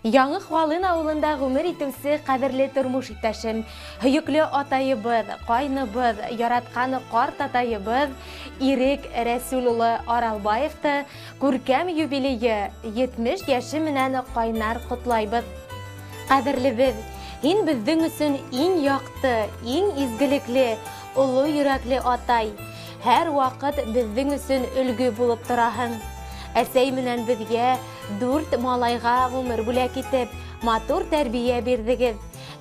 Яңы Хвалын ауылында ғүмер итеүсе ҡәҙерле тормош иптәшем, һөйөклө атайыбыҙ, ҡайныбыҙ, яратҡан ҡарт атайыбыҙ Ирек Рәсүл улы Аралбаевты күркәм юбилейы 70 йәше менән ҡайнар ҡотлайбыҙ. Ҡәҙерлебеҙ, һин беҙҙең өсөн иң яҡты, иң изгелекле, оло йөрәкле атай. Һәр ваҡыт беҙҙең өсөн өлгө булып тораһың. Әсәй менән беҙгә 4 малайға ғүмер бүләк итеп, матур тәрбиә бирҙегеҙ.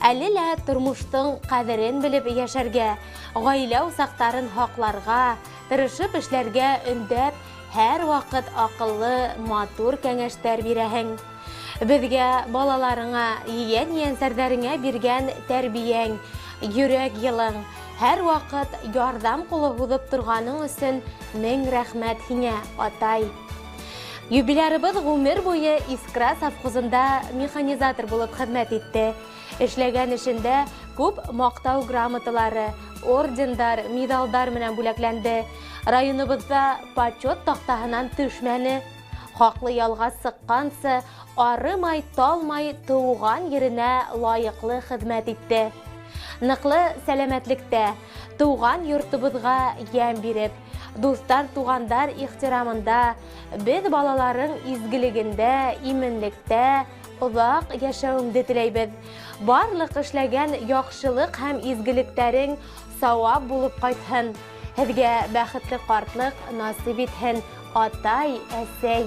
Әле лә тормоштоң ҡәҙерен белеп йәшәргә, ғаилә усаҡтарын һаҡларға, тырышып эшләргә өндәп, һәр ваҡыт аҡыллы, матур кәңәштәр бирәһең. Беҙгә, балаларыңа, ейән-ейәнсәрҙәреңә биргән тәрбиәң, йөрәк йылың, һәр ваҡыт ярҙам ҡулы һуҙып торғаның өсөн мең рәхмәт һиңә, атай. Юбилярыбыҙ ғүмер буйы Искра совхозында механизатор булып хеҙмәт итте. Эшләгән эшендә күп маҡтау грамоталары, ордендар, миҙалдар менән бүләкләнде. Районыбыҙҙа почет таҡтаһынан төшмәне. Хаҡлы ялға сыҡҡансы арымай, талмай тыуған еренә лайыҡлы хеҙмәт итте. Ныҡлы сәләмәтлектә, тыуған йортобоҙға йәм биреп, дуҫтар, туғандар ихтирамында, беҙ балаларың изгелегендә, именлектә оҙаҡ йәшәүеңде теләйбеҙ. Барлыҡ эшләгән яҡшылыҡ һәм изгелектәрең сауап булып ҡайтһын. Һеҙгә бәхетле ҡартлыҡ насип итһен, атай, әсәй.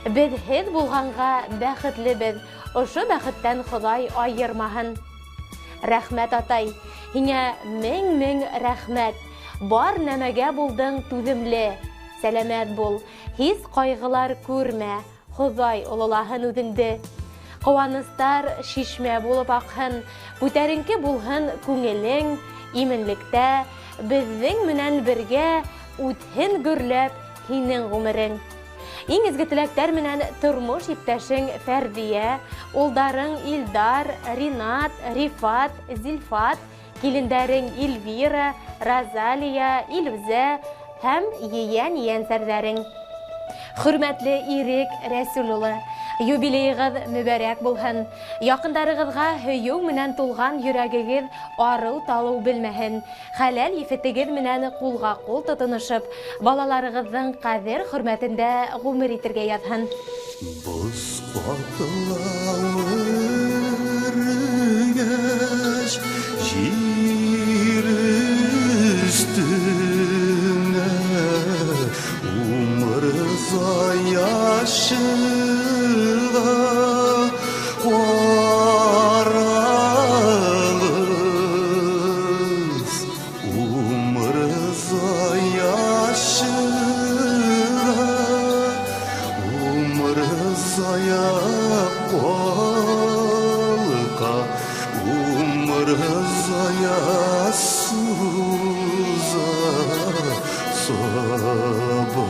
Беҙ һеҙ булғанға бәхетлебеҙ, ошо бәхеттән Хоҙай айырмаһын. Рәхмәт, атай, һиңә мең-мең рәхмәт. Бар нәмәгә булдың түҙемле. Сәләмәт бул, һис ҡайғылар күрмә, Хоҙай ололаһын үҙеңде. Ҡыуаныстар шишмә булып аҡһын, күтәренке булһын күңелең, именлектә, беҙҙең менән бергә үтһен гөрләп һинең ғүмерең. Иң изге теләктәр менән тормош иптәшең Фәрҙиә, улдарың Илдар, Ринат, Рифат, Зилфат, килендәрең Эльвира, Розалия, Илүзә һәм ейән-ейәнсәрҙәрең. Хөрмәтле Ирек Рәсүл улы, юбилейығыҙ мөбәрәк булһын. Яҡындарығыҙға һөйөү менән тулған йөрәгегеҙ арыу-талыу белмәһен. Хәләл ефетегеҙ менән ҡулға ҡул тотоношоп, балаларығыҙҙың ҡәҙер хөрмәтендә ғүмер итергә яҙһын. Боҙ ҡатылау эрегәс, ер өҫтөнә умырзая шыға ҡарағыҙ, умырзая шыға, умырзая ҡалҡа, умырзая суза саба.